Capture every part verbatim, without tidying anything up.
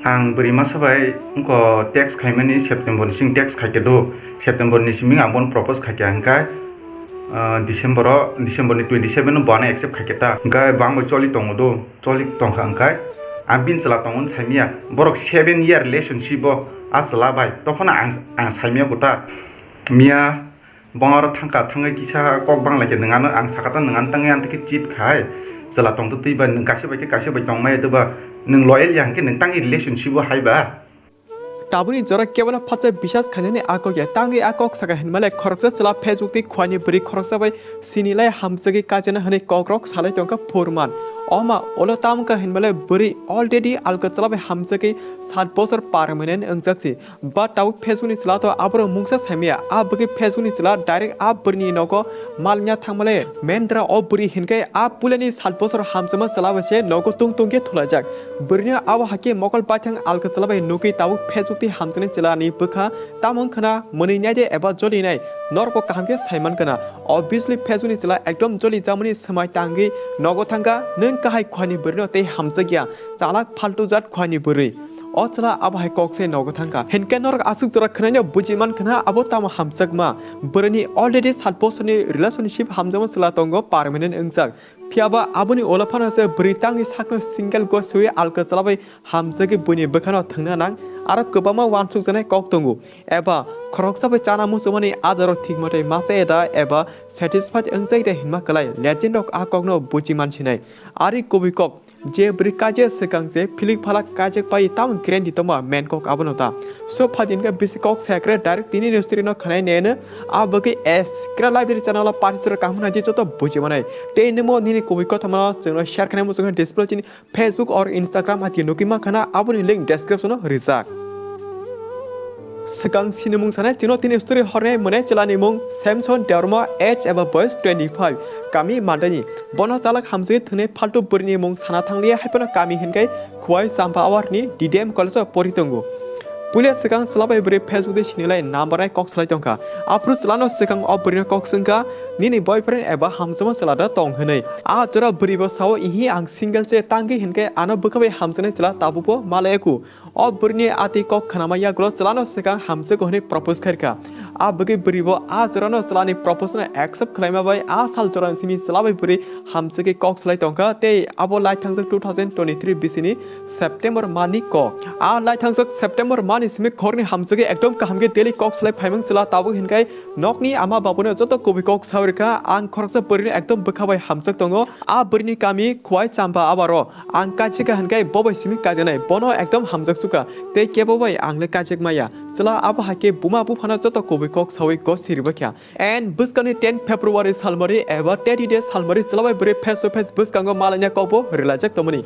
Ang bwrwi masa bai wngkha text khaimani September ni simi text khaikhe do. September ni simi ang bono propose khaikhe hwnkhe, ah, December o, December ni twenty seven o bo ano accept khaikhe ta. Hwnkhe bo ang bai choli tongo do, choli tongkha hwnkhe ang bini chwla tongo hwn saimanya. Borok seven year relationship o a chwla bai. Tokhono ang, ang saimanya kota. Miya Bongaro thangkha, thangwi kisa kok banglaikhe, nwng ano ang sakha ta, nwng ano tangwi ang twi khe cheat khai, chwla tongtwi twi ba, nwng kaisa bai khe kaisa bai tongmaya doba, nwng loyal ya hwnkhe nwng tangwi relationship o hai ba? Tabukni jora kebono phatsa bisas khainani a kok ya, tangwi a kok saka hinmale khoroksa chwla Facebook twi khuaini bwrwi khoroksa bai sinilai hamjagwi kajana hwnwi kokrok salai tongkha phurman. Oma ulo tamkha hinmale bwrwi already alka chwla bai hamjagwi sat bosor permanent wngjak si. Ba tabuk Facebook ni chwla to aborok mungsa saimaya. A bwkhe Facebook ni chwla direct a bwrwini nogo malnya thangmale. Mendra o bwrwi hinkhe a puilani sat bosor hamjakma chwla bai se nogo tung tung khe thulaijak. Bwrwino abo hakhe mokol baithang alka chwla bai nugwi tabuk Facebook twi hamjaknai chwla ni bwkha tamo wngkhana mwnwi naide eba joli nai norok bo kaham khe saiman kana. Obviously Facebook ni chwla ekdom joli jamani swmai tangwi nogo thangkha, nwng kahai khuani bwrwino tei hamjakya. Chalak phaltu jat khuani bwrwi. O chwla abo hai kok se nogo thangkha. Hinkhe norok aswk jora khwnaino buji man khwna abo tamo hamjakma. Bwrwini already sat bosorni relationship hamjakma chwla tongo permanent wngjak. Phiyaba aboni ulo phano se bwrwi tangni sakno single go swi alka chwla bai hamjagwi buini bwkhano thwngna nang. Aro kwbangma uansukjaknai kok tongo. Eba khoroksa bai chana muchungmani adaro thik mote machaya da eba satisfied wngjak da hinma kwlai. Legend rok a kokno buji man sinai. Ari kubui kok. Je bwrwi kaijak swkang se philik phalak kaijak pai tamo guarantee tongma main kok abono ta. So phaidi hwnkhe bisi kok saya kwrwi direct tini ni story no khwnai neno. A bagwi S Kra Library channel o participate kaham hwnadi joto buji manai. Tei nimo nini kubui kothoma no chwngno share khainai muchungkha display chini Facebook or Instagram hati nugwi mankha na aboni link description o rijak. Swkang sinimung sanai chwngno tini story hornai mwnai chwlani mung Samson Debbarma, age eba boyes twenty five, kami Mandani. Bono chalak hamjagwi thwngnai phaltu bwrwini mung sana thangliya, haiphano kami hinkhe Khowai Champa Awar ni D D M college o pori tongo. Puila swkang chwla bai bwrwi Facebook tei sinilai number nai kok salai tongkha. Aphuru chwlano swkang o bwrwino kok swngkha, "Nini boyfriend eba hamjakma chwla da tong?" hwnwi. A jora bwrwi bo sao, "Ihi, ang single se, tangwi hinkhe ano bwkha bai hamjaknai chwla tabukbo malaiyaku." O bwrwini atwi kok khnama yagulo chwlano swkang hamjago hwnwi propose khairkha. A bagwi bwrwi bo a jorano chwlani propose no accept khlaima bai a sal jorani simi chwla bai bwrwi hamjagwi kok salai tongkha tei abo lai thangjak two thousand twenty-three bisini September mani kok. A lai thangjak September mani simi khorni hamjagwi ekdom kaham khe daily kok salai phaimang chwla tabuk hinkhai nokni ama babuni joto kubui kok sawi rwkha, ang khoroksa bwrwino ekdom bwkha bai hamjak tongo. A bwrwini kami Khowai Champa Awar o. Ang kaijak kha hinkhai bo bai simi kaijaknai, bono ekdom hamjak sukha, tei kebo bai ang le kaijak maya. Chwla abo hai khe buma buphano joto kubui kok sawi go siri bakha. And bwskangni ten February salmari eba Teddy Day salmari chwla bai bwrwi face to face bwskango malaina kokbo rwlaijak tongmani.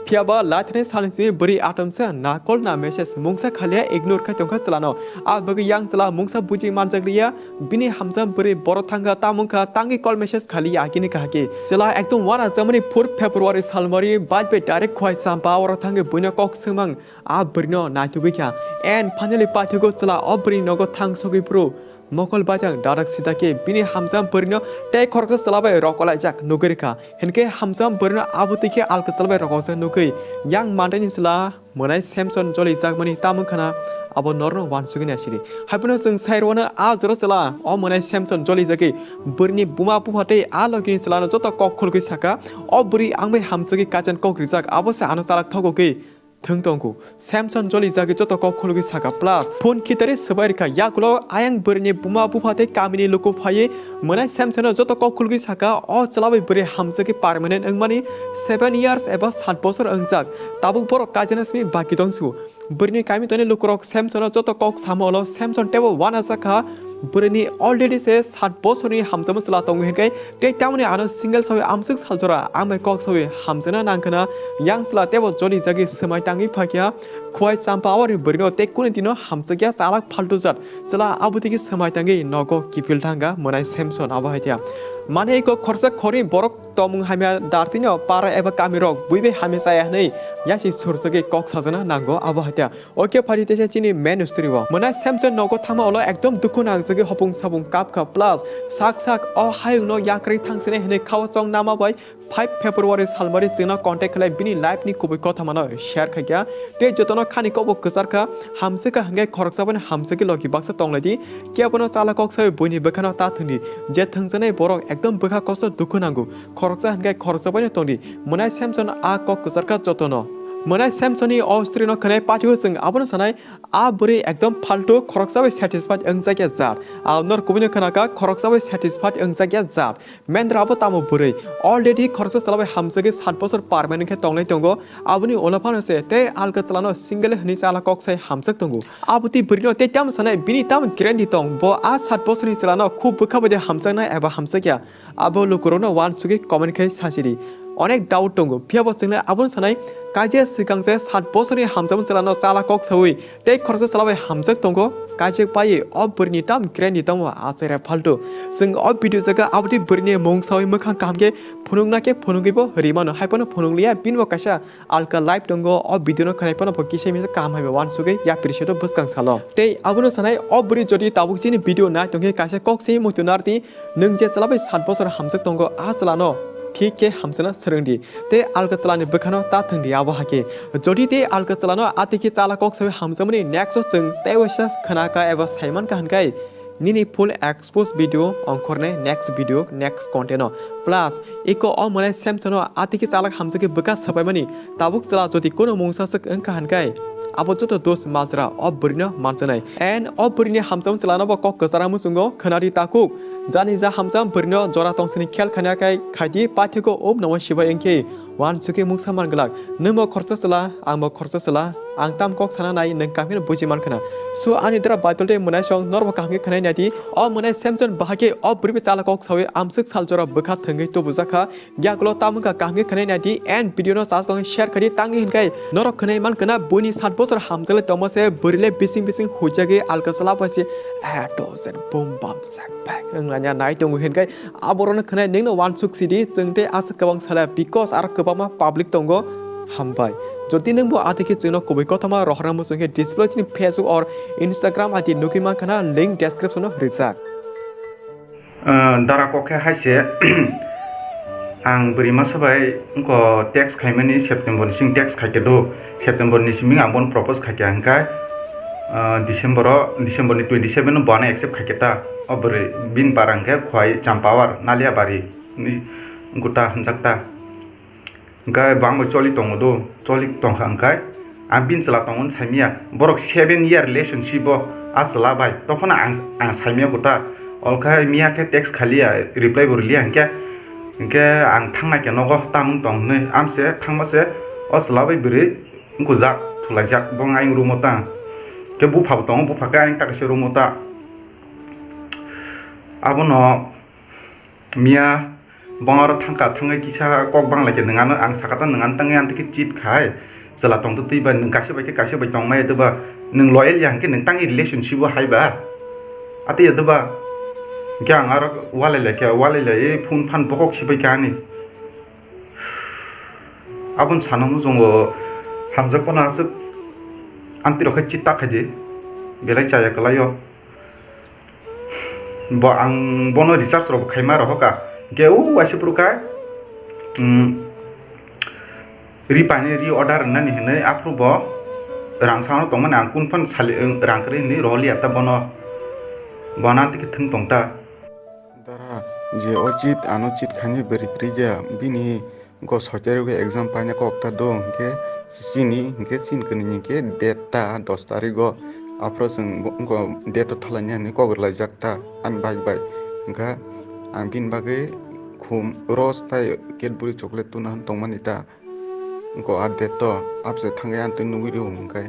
Phiyaba laithani salni simi bwrwi atomsa na call na message mungsa khaliya ignore khai tongkha chwlano. A bagwi yang chwla mungsa buji manjak liya. Bini hamjak bwrwi borok thangkha, tamo wngkha tangwi call message khali agini kahaki. Chwla ekdom uanajakmani four February salmari bike bai direct Khowai Champa Awar o thangwi buino kok swngmang. A bwrwino naitugwi kha. And finally paithago chwla o bwrwini nogo thang sogwi phuru mokol baithang dadak sida khe bini hamjak bwrwino tei khoroksa chwla bai rokolaijak nugwi rwkha. Hinkhe hamjak bwrwino abo twi khe alka chwla bai rokojak nugwi yang Mandani chwla mwnai Samson jolijakmani tamo wngkhana abo norno uansugwi naisidi. Haiphano chwng sai rwano a jora chwla o mwnai Samson jolijagwi bwrwini buma bupha tei a logini chwlano joto kok khulgwi saka, "O bwrwi ang bai hamjagwi kaijan kok rijak, abo se ano chalak thogogwi thwng tongo." Samson jolijagwi joto kok khulgwi saka, plus phone khitari swbai rwkha. Yagulo ayang bwrwini buma bupha tei kamini luku phaiwi mwnai Samsono joto kok khulgwi saka, "O chwla bai bwrwi hamjagwi permanent wngmani seven years eba sat bosor wngjak. Tabuk borok kaijana simi baki tongsu." Bwrwini kami tonwi lukurok Samsono joto kok samo ulo Samson teibo uanajak kha. Bwrwini already se sat bosorni hamjakma chwla tongo hinkhe tei tamoni ano single sawi amswk saljora ang bai kok sawi hamjakna nangkhwna. Yang chwla teibo jolijagwi swmai tangwi phaikha Khowai Champa Awarni bwrwino tei kunu dino hamjakya chalak phaltu jat. Chwla abo tigi swmai tangwi nogo kiphil thangkha mwnai Samson abo hai thya. Mane eko khorsa khorni borok tongmung hamya dartino para eba kamirok buibai hamya chaya hwnwi yasi surjagwi kok sajana nango abo hai thya. Oke phari teisa chini main story o. Mwnai Samson nogo thangma ulo ekdom dukhu nang Sigi hopung sapung kapkha plus sak sak o hayungno yakrwi thangsinai hinwi khao chong nama bai five February salmari chwngno contact khlai bini life ni kubui kothamano share khaikha tei jotono khani kobo kwcharkha hamswkha hwnkhe khoroksa bai hamswkhe logi baksa tonglaidi kebono chala kok sawi buini bwkhano ta thwngdi je thwngjaknai borok ekdom bwkha kosto dukhu nango khoroksa hwnkhe khoroksa baino tongdi mwnai Samson a kok kwcharkha jotono mwnai Samsonni o story no khwnai patio chwng abono sanai A bwrwi ekdom phaltu khoroksa bai satisfied wngjakya jat. Ang nor kubui no khwnakha khoroksa bai satisfied wngjakya jat. Mendra abo tamo bwrwi. Already khoroksa chwla bai hamjagwi sat bosor permanent khe tongnai tongo. Aboni ulo phano se tei alka chwlano single hwnwi chala kok sai hamjak tongo. Abo twi bwrwino tei tamo sanai bini tamo guarantee tong bo a sat bosorni chwlano khub bwkha bai de hamjaknai eba hamjakya. Abo lukurokno uansugwi comment khai sachidi. Onek doubt tongo, phiyabo chwngno abono sanai, kaisa swkang se sat bosorni hamjakmung chwlano chala kok sawi tei khoroksa chwla bai hamjak tongo, kaijak bai o bwrwini tam guarantee tamo achaira phaltu. Chwng o video jaga aboni bwrwini mung sawi mwkhang kaham khe phunukna khe phunugwibo rimano, haiphano phunukliya, binibo kaisa alka life tongo, o video no khwnai phano bo kisa misa kaham hai bai uansugwi yapri seto bwskang salo. Tei abono sanai o bwrwi jodi tabuk chini video nai tongkhe kaisa kok se muitu nardi, nwng je chwla bai sat bosor hamjak tongo a chwlano thik khe hamjakna swrwngdi tei alka chwlani bwkhano ta thwngdi abo hakhe. Jodi tei alka chwlano atwikhe chala kok sawi hamjakmani next o chwng tei waisa khwnaka eba saimankha hwnkhai nini full expose video ongkhornai next video next content o. Plus iko o mwnai Samson no atwikhe chalak hamjakhe bwkha swpaimani tabuk chwla jodi kono mungsa swk wngkha hwnkhai abo joto dos majra o bwrwino manjaknai. And o bwrwini hamjakmung chwlano bo kok kwchara muchungo khwnadi takhuk. Jani ja hamjakmung bwrwino jora tongsini khel khania khai khaidi paithego um namo sibai wngkhe uansugwi mungsa manglak. Nwngbo khoroksa chwla, angbo khoroksa chwla. Ang tam kok sana nai nwng kaham khe buji man khna. So ani dara Baitol tei mwnaisong norbo kaham khe khwnai naidi. O mwnai Samson bahai khe o bwrwi bai chala kok sawi amswk sal jora bwkha thwngwi tubujakha. Yagulo tamo wngkha kaham khe khwnai naidi and video no chas tongwi share khaidi tangwi hinkhai norok khwnai man khna buini sat bosor hamjakle tongma se bwrwi le bising bising huijagwi alka chwla bai se a dozen bum bam sak bak wnglanya nai tongo hinkhai Aborokno khwnai nwngno uansuk sidi, chwng tei aswk kwbang salai, because aro kwbangma public tongo. Hambai. Jodi nwngbo atwikhe chwngno kubui kothoma rohorna muchung khe display chini Facebook or Instagram I D nugwi mankha na link description o rijak. Ah, dara kok khe hai se, ang bwrwi masa bai wngkha text khaimani September ni simi text khaikhe do, September ni simi ang bono propose khaikha hwnkhe, ah, December o, December ni twenty seven o bo ano accept khaikhe ta. O bwrwi bini para hwnkhe Khwai Champawar Naliabari ni guta hwnjak ta. Hwnkhe bo ang bai choli tongo do, choli tongkha hwnkhe ang bini chwla tongo hwn saimanya. Borok seven year relationship o a chwla bai. Tokhono ang, ang saimanya guta. Olkha miya khe text khaliya, reply bo rwliya hwnkhe, hwnkhe ang thangnai khe nogo tamung tong hwnwi. Amse thangma se o chwla bai bwrwi wngkujak, thulaijak, bo ayang room o ta. Khe bupha bo tongo, bupha khe ayang ta kaisa room o ta. Abono miya bongaro thangkha, thangwi kisa kok banglaikhe nwng ano ang sakha ta nwng ano tangwi ang twi khe cheat khai. Chwla tongtwtwi ba nwng kaisa bai khe kaisa bai tongmaya twba nwng loyal ya hwnkhe nwng tangwi relationship o hai ba. Atwi ya twba hwnkhe ang aro walai laikha, walai laiwi phone phan bokhok sibai kha ani. Aboni sana muchungo hamjak phano aswk amtwi rok khai chita khaidi belai chaya kwlaio. Bo ang bono recharge rok khaima rohorkha. Hwnkhe o waisa phuru kha, um, ri painani ri order rwnani hinwi aphuru bo rang sano tongmani ang kunu phano sali, rang kwrwi hinwi rohorliya ta bono. Bono amtwi khe thwng tong ta. Dara je o cheat ano cheat khainai bwrwi kwrwi ya bini go soitero go exam paina kok ta do hwnkhe chini hwnkhe chini kwnwi hwnkhe date ta dos tarikh o aphuru chwng bo wngkha date o thalaini hinwi kok rwlaijak ta ani bike bai hwnkha ang bini bagwi khum rose tai Cadbury chocolate tuna hwn tongmani ta wngkha a date o abse thangwi ang twi nugwi rw hwnkhe.